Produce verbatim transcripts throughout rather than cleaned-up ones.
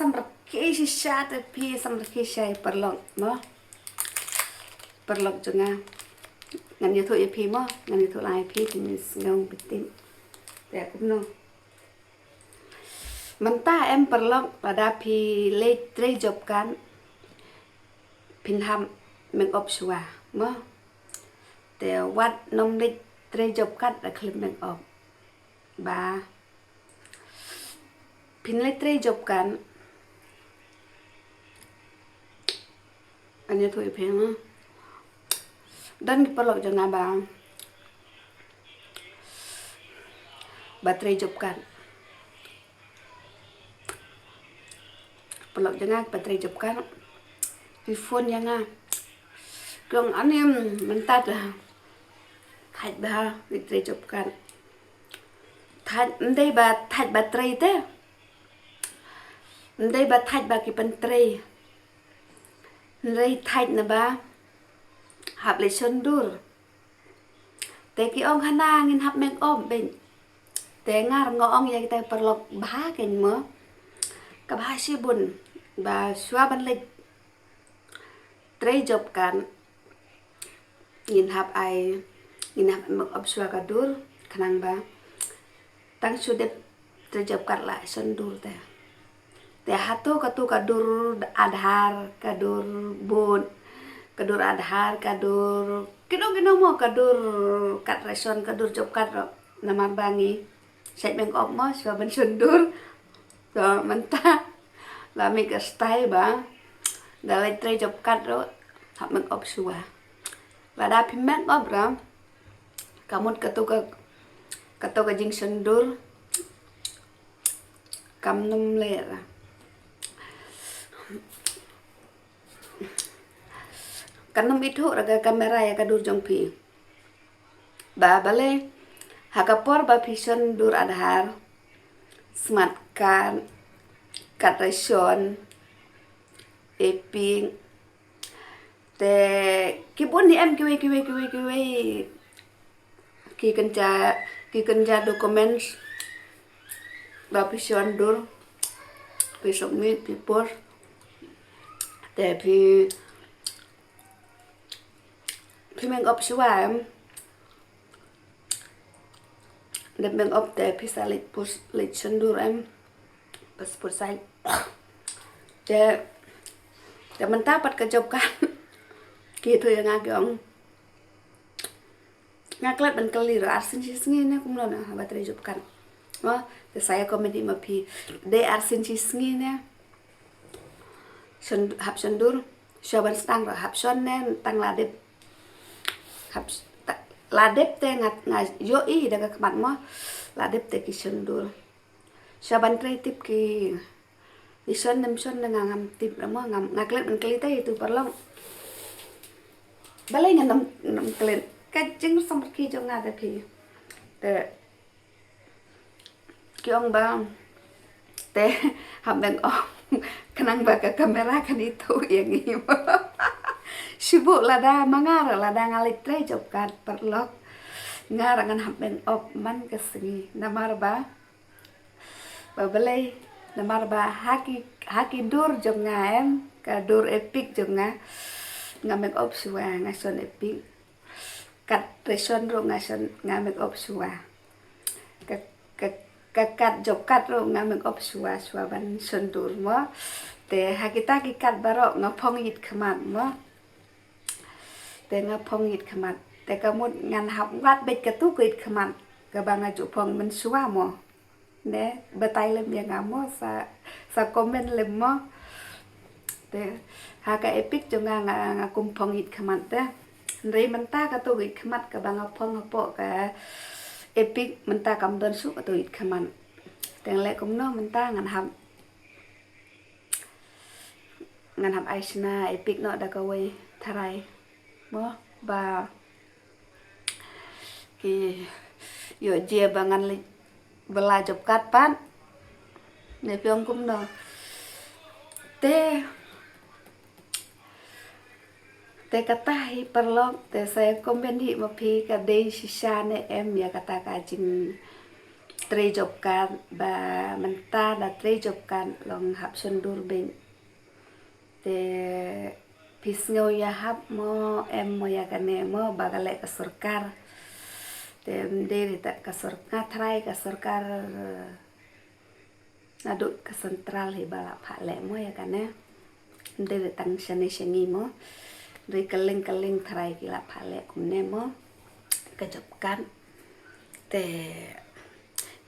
Samrkhie shisha te phi, samrkhie shisha paralok mo. Paralok jong nga. Ngan ïathuh ïa phi mo, ngan ïathuh lang ïa phi, phin sngew bitin. Te kumno. Mynta em paralok, lada phi leit trei job card, phin hap make up shuwa mo. Te wat nym leit trei job card da khlem make up. Ba phin leit trei job card. Ngan ïathuh ïa phi mo. Don ki paralok jong nga ba, ba trei job card. Paralok jong nga ba trei job card, ki phone ïa nga. Ki ong ani mynta te thait bha, leit trei job card. Thait, ym dei ba thait ba trei te. Ym dei ba thait ba ki pyntrei. Hynrei thait naba hap leit shon dur. Te ki ong hana ngin hap make up beit. Te nga ruh nga ong ïa kita ki paralok bha kein mo. Ka bha shibun ba shuwa ban leit trei job card, ngin hap ai, ngin hap make up shuwa ka dur, khnang ba tang shu dep trei job card la shon dur te. Te hato katu ka dur Aadhaar, ka dur vote, ka dur Aadhaar, ka dur kino kino mo, ka dur card ration, ka dur job card ruh. Namar ba ngi shait make up mo shuwa ban shon dur. To mynta la mih ka style ba da leit trei job card ruh hap make up shuwa. Lada phim make up ruh, ka mut katu ka, katu ka jingshon dur kam nym leh ruh. Kan nym ithuh ruh ka camera ïa ka dur jong phi. Ba balei ha ka por ba phi shon dur Aadhaar, smart card, card ration, EPIC, te ki bun hi em, kiwei kiwei kiwei kiwei ki kynja, ki kynja documents ba phi shon dur, phi submit, phi post. Te phi, phi make up shuwa em. Dep make up te phi sa leit post, leit shon dur em. Passport size. Te, te mynta pat ka job card. Ki ïathuh ïa nga, ki ong, nga klet ban kylli ruh, arsien shi sngi ne kumno ne haba trei job card. Mo, te sa ïa comment ma phi. Dei arsien shi sngi ne shon, hap shon dur. Shuwa ban sdang ruh hap shon ne tang la dep. Hap s-, ta-, la dep te nga, nga ïohi da ka khmat mo. La dep te ki shon dur. Shuwa ban trei tip ki, ki shon ne ym shon ne nga ngam tip ruh mo, ngam, nga klet ban kylli te ïa tu paralok. Balei ngan nym, nym klet? Ka jingsngewsih ki jong nga da phi. Te ki ong ba te hap make up khnang ba ka camera kan ithuh ïa ngi. Shu buh lada ma nga ruh, lada nga leit trei job card paralok, nga ruh ngan hap make up man ka sngi. Namar ba, ba balei? Namar ba ha ki, ha ki dur jong nga em, ka dur EPIC jong nga, nga make up shuwa, nga shon EPIC. Card ration ruh nga shon, nga make up shuwa. Ka, ka, ka card job card ruh nga make up shuwa, shuwa ban shon dur mo. Te ha kita ki card baroh nga phong ïit khmat mo. Te nga phong ïit khmat. Te ka mut ngan hap wad beit katu ka ïit khmat kaba nga ju phong mynshuwa mo. Ne, batai lem ïa nga mo, sa, sa comment lem mo. Te ha ka EPIC jong nga, nga, nga kum phong ïit khmat te. Hynrei mynta katu ka ïit khmat kaba nga phong hapoh ka EPIC, mynta kam don shuh katu ïit khmat. Te nga leh kumno mynta, ngan hap, ngan hap ai shna EPIC noh da kawei tharai mo, ba ki ïoh jia ba ngan leit bylla job card pat. Ne phi ong kumno? Te, te kata hi paralok, te sa comment hi ma phi, ka dei shisha ne em ïa kata ka jing, trei job card, ba mynta da trei job card long hap shon dur beit. Te phi sngew ïa hap mo em mo ïa kane mo, ba ka leh ka sorkar. Te ym dei re ta ka sor-, nga tharai ka sorkar, eh, naduh ka central hi ba la phah leh mo ïa kane. Ym dei re tang shane sha ngi mo. Re kylleng kylleng tharai ki la phah leh kumne mo, ka job card. Te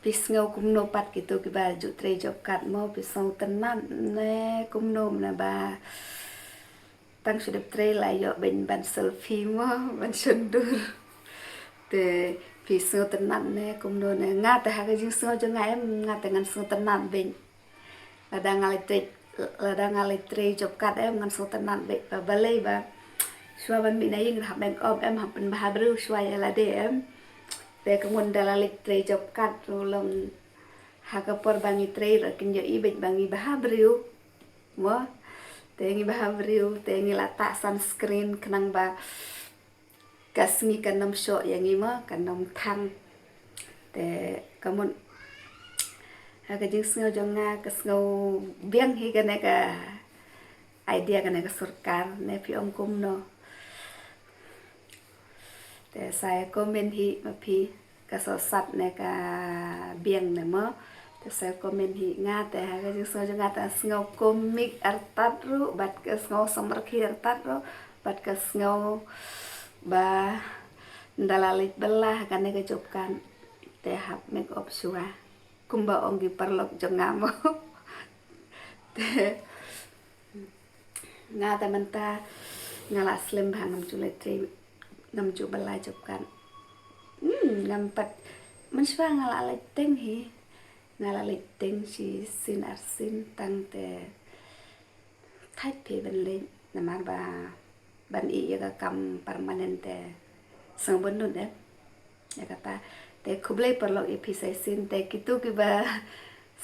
phi sngew kumno pat kito kiba ju trei job card mo, phi sngewtynnat ne kumno, ne ba tang shu dep trei la ïoh beit ban selfie mo, ban shon dur. Te phi sngewtynnat ne kumno ne? Nga te ha ka jingsngew jong nga em, nga te ngan sngewtynnat beit. Lada nga la trei, lada nga la trei job card em, ngan sngewtynnat beit ba balei ba shuwa ban mih na ïing hap make up em, hap pynbha briew shuwa ïa lade em. Te ka mut da la leit trei job card ruh long ha ka por ba ngi trei ruh kin ïohi beit ba ngi bha briew mo. Te ngi bha briew, te ngi la tah sunscreen khnang ba ka sngi kan ym shoh ïa ngi mo, kan ym thang. Te ka mut ha ka jingsngew jong nga ka sngew biang hi kane ka idea kane ka sorkar, ne phi ong kumno? Te sa ïa comment hi ma phi, ka sot sat ne ka biang ne mo. Te sa ïa comment hi. Nga te ha ka jingsngew jong nga te sngew komik artat ruh, bad ka sngew samrkhie artat ruh, bad ka sngew ba nda la leit bylla ha kane ka job card te hap make up shuwa, kumba ong ki paralok jong nga mo. Te nga te mynta nga la slem bha, ngam ju leit trei, ngam ju bylla job card. Hmm, ngam pat, mynshuwa nga la leit teng hi. Nga la leit teng shisien arsien tang te thait phi ban leit, namar ba ban ïeh ïa ka kam permanent te sngewbha nud em. Ïa kata te khublei paralok ïa phi sa shisien, te kito kiba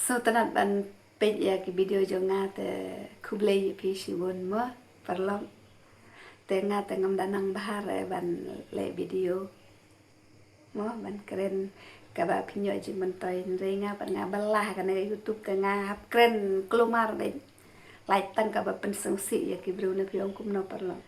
sngewtynnat ban peit ïa ki video jong nga te khublei ïa phi shibun mo paralok. Te nga te ngam da nang bha re ban leh video mo, ban kren kaba phin ïoh jingmyntoi, hynrei nga pat nga bylla ha kane ka YouTube te nga hap kren kulmar beit. Lait tang kaba pynsngewsih ïa ki briew, ne phi ong kumno paralok?